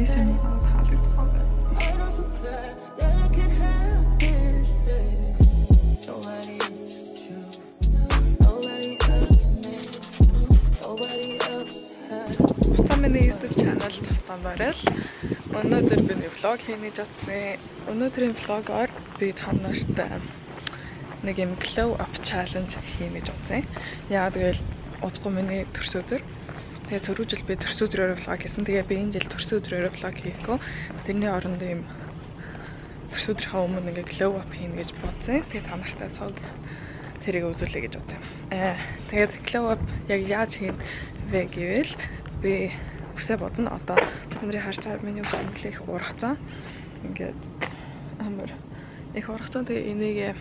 Хийсэн юм таалагдахгүй байна. Миний YouTube channel тавтан барил. Өнөөдөр би нэг vlog хийнэ гэж бодсон. Өнөөдрийн vlog-оор би та нартай нэг юм glow up challenge хийнэ гэж бодсон. Яагаад гэвэл удахгүй миний төрс өдөр. Тэгээ сөрөг жил би төрс өдрөөр vlog хийсэн. Тэгээ би энэ жил төрс өдрөөр vlog хийхгүй. Тэрний оронд юм төрс өдрийнхөө өмнө ингээ glow up хийнэ гэж бодсон. Тэгээ та нартай цог тэрийг үзүүлье гэж бодсон. Тэгээд glow up яг яаж хийнэ вэ гэвэл би үсээ бодно. Одоо та нарын харж байгаа миний үс нэлээ их ургацсан. Ингээд амар их ургацсан. Тэгээ энийг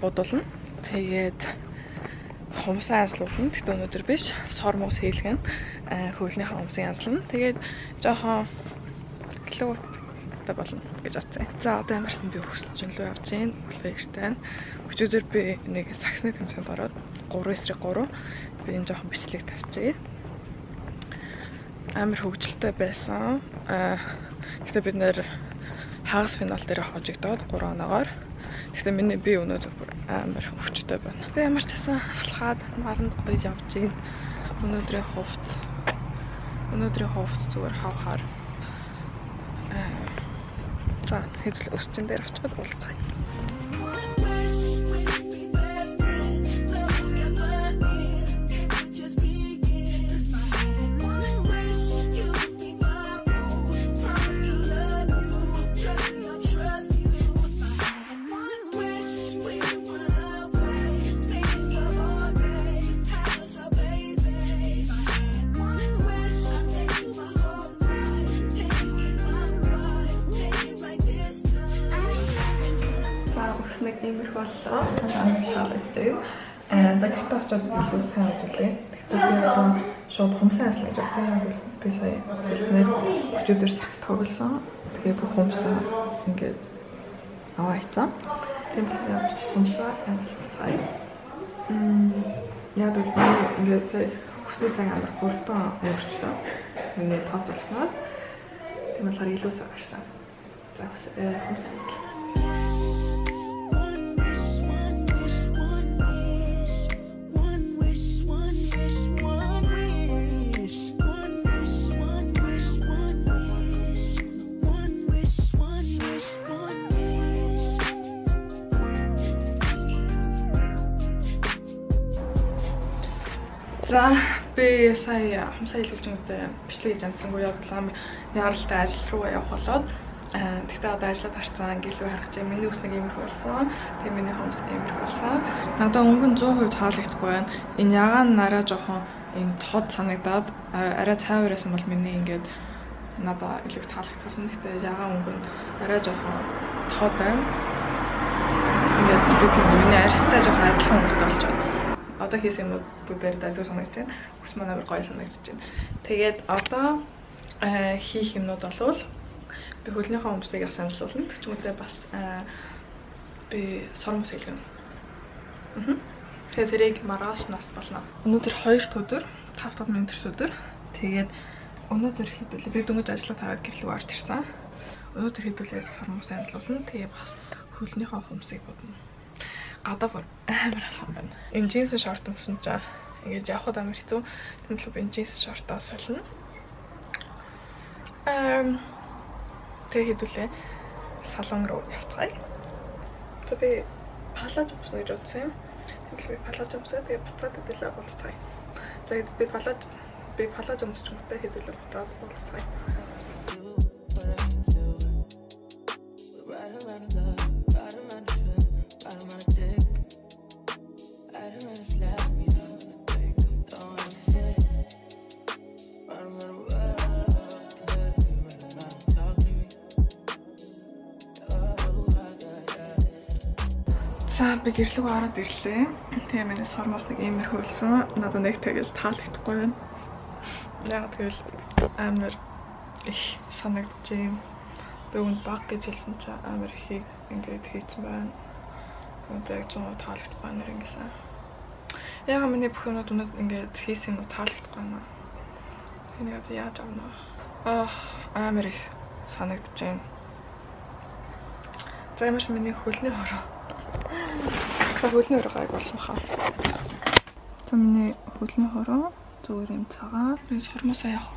бодуулна. Тэгээд хумсаа янзлуулна. Гэхдээ өнөөдөр биш. Сор мус хийлгэн. Хөлнийхөө хумсын янзлана. Тэгээд жоохон glow up болно гэж бодсон. За одоо ямарсан би өсөлжин лөө явж гин. Өглөө эрт байна. Өчигдөр би нэг саксны тэмцээнд ороод 3-3 би энэ жоохон бичлэг тавьчихъя. Амар хөгжилтэй байсан. Гэхдээ бид нэр хагас финал дээр хожигдоод 3 оноогоор. Гэхдээ миний би өнөөдөр бүр амар хөвчтэй байна. Тэгээ ямар ч байсан алхаад наранд гоё явж гин. Өнөөдрийн хувц. Өнөөдрийн хувц зүгээр хавхаар. За хэдүүл өсчин дээр очиход уулзъя. Иймэрхүү боллоо. За гэртээ очиод илүү сайн үзүүлээ. Гэхдээ би одоо шууд хумсаа янзлах гэж бодсон. Яг л би сая хэлснээр өчигдөр сакс тоглосон. Тэгээ бүх хумсаа ингээд аваа хийцэн. Тийм л явж хумсаа янзлах. Яг л би ингээд сая хүсний цаг амар хурдан өнгөрчлөө. Миний тооцоолсноос. Тийм болохоор илүү сайн гарсан. За хумсаа янзлах. За би сая хумсаа илүүлжингүүтээ бичлэг хийж амжсангүй яг л амар яаралтай ажил руу явах болоод тэгтээ одоо ажиллаад харцсан гэлүү харах чинь миний үс нэг иймэрхүү болсон. Тэгээ миний хумс иймэрхүү болсон. Надад өнгө нь 100% таалагдахгүй байна. Энэ ягаан нараа жоохон энэ тод санагдаад арай цайвар байсан бол миний ингээд надад илүү таалагдсан. Тэгтээ ягаан өнгө нь арай жоохон тод байна. Ингээд миний арьстай жоохон адилхан өнгөтэй болж байна. Одоо хийсэн юмнууд бүгдээр дайггүй санагдаж байна. Хүс маань амар гоё санагдаж байна. Тэгээд одоо хийх юмнууд болвол би хөлнийхөө өмсийг бас амжилуулна. Тэг ч юм уу бас би сор мус хэлгэнэ. Тэгээд тэрийг маргааш нас болно. Өнөөдөр 2 дахь өдөр, 5 дахь миний төрс өдөр. Тэгээд өнөөдөр хэдүүлээ би дөнгөж ажиллаа тараад гэрлүү орж ирсэн. Өнөөдөр хэдүүлээ сор мус амжилуулна. Тэгээд бас хөлнийхөө хөмсийг бодно. Гадаа бүр амар алхан байна. Энэ джинсэн шорт өмсөн чинь ингэж явхад амар хэцүү. Тийм л би энэ джинс шортоо солино. Тэгээ хэдүүлээ салон руу явцгаая. За би палаж өмснө гэж бодсон юм. Тийм л би палаж өмсөө. Тэгээ буцаад хэдүүлээ уулзцгаая. За би палаж өмсчихмөтэй хэдүүлээ буцаад уулзцгаая. За би гэрлүүг ороод ирлээ. Тэгээ миний сормоос нэг иймэрхүү болсон. Надад нэг тэгэл таалагдахгүй байна. Яг тэгэл амар их санагдаж байна. Би үүнд баг гэж хэлсэн чинь амар ихийг ингээд хийцэн байна. Одоо яг 100% таалагдахгүй нэр ингэсэн. Яг миний бүх юмнууд өнөд ингээд хийсэн юм таалагдахгүй байна. Энийг одоо яаж авна вэ? Амар их санагдаж байна. За ямарч миний хөлний хороо. Хөлний хороо гайг болсон хаа. За миний хөлний хороо зүгээр юм цагаан. Би сормосоо явах.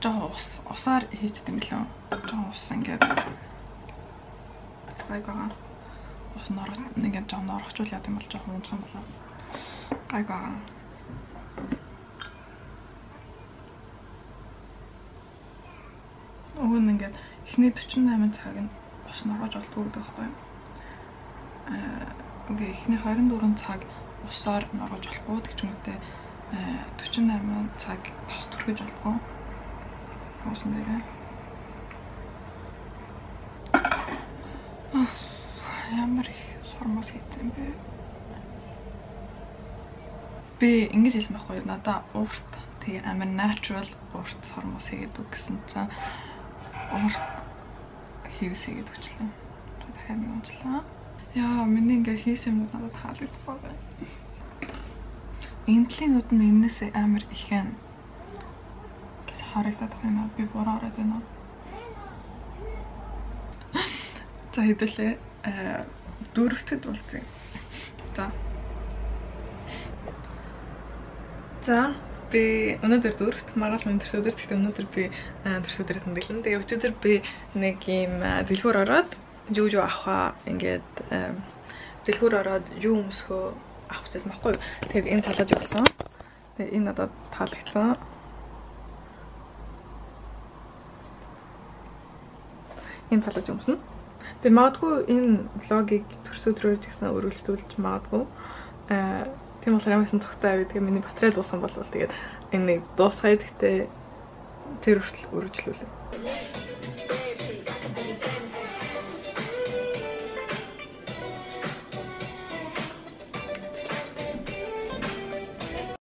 Жохон ус, усаар хийждэг юм лээ. Жохон ус ингээд гайг байгаа. Ус норох ингээд жохон норохчул яа гэм бол жохон унтах юм болоо. Гайг байгаа. Уг нь ингээд эхний 48 цаг нь ус норгож болдгоо гэдэг байхгүй юу? Ингээ эхний 24 цаг усаар норгож болохгүй гэх юм уу, 48 цаг тос түрхэж болдгоо. Усан дээрээ. Ямар их сормоос хийсэн бэ? Би ингэж хэлсэн байхгүй юу? Надаа урт, тэгээ амар natural урт сормоос хийгээд үг гэсэн чинь урт хийвс хийгээд өчлөө. Дахиад нэг унчлаа. Яа, миний ингээ хийсэн юм надад таалагдахгүй байна. Энтлийн нүд нь энэсээ амар их юм харагдаад байгаа юм аа. Би буруу ороод байна уу? За хэдүүлээ дөрөвдөд уулзъя. За. За би өнөөдөр дөрөвт, маргааш минь төрс өдөр. Гэхдээ өнөөдөр би төрс өдрийг тэмдэглэн. Тэгээ өчигдөр би нэг юм дэлгүүр ороод юу авахаа ингээд дэлгүүр ороод юу өмсгөө авах гэсэн байхгүй юу. Тэгээд энэ талаж болсон. Тэгээ энэ надад таалагдсан. Энэ талаж өмснө. Би магадгүй энэ влогийг төрс өдрөөр ч гэсэн өргөлжлүүлж магадгүй. Тийм болохоор ямарсан цогтой авъя. Тэгээ миний батарей дууссан болвол тэгээд энийг дуусгая. Гэхдээ тэр хүртэл өргөжлүүлээ.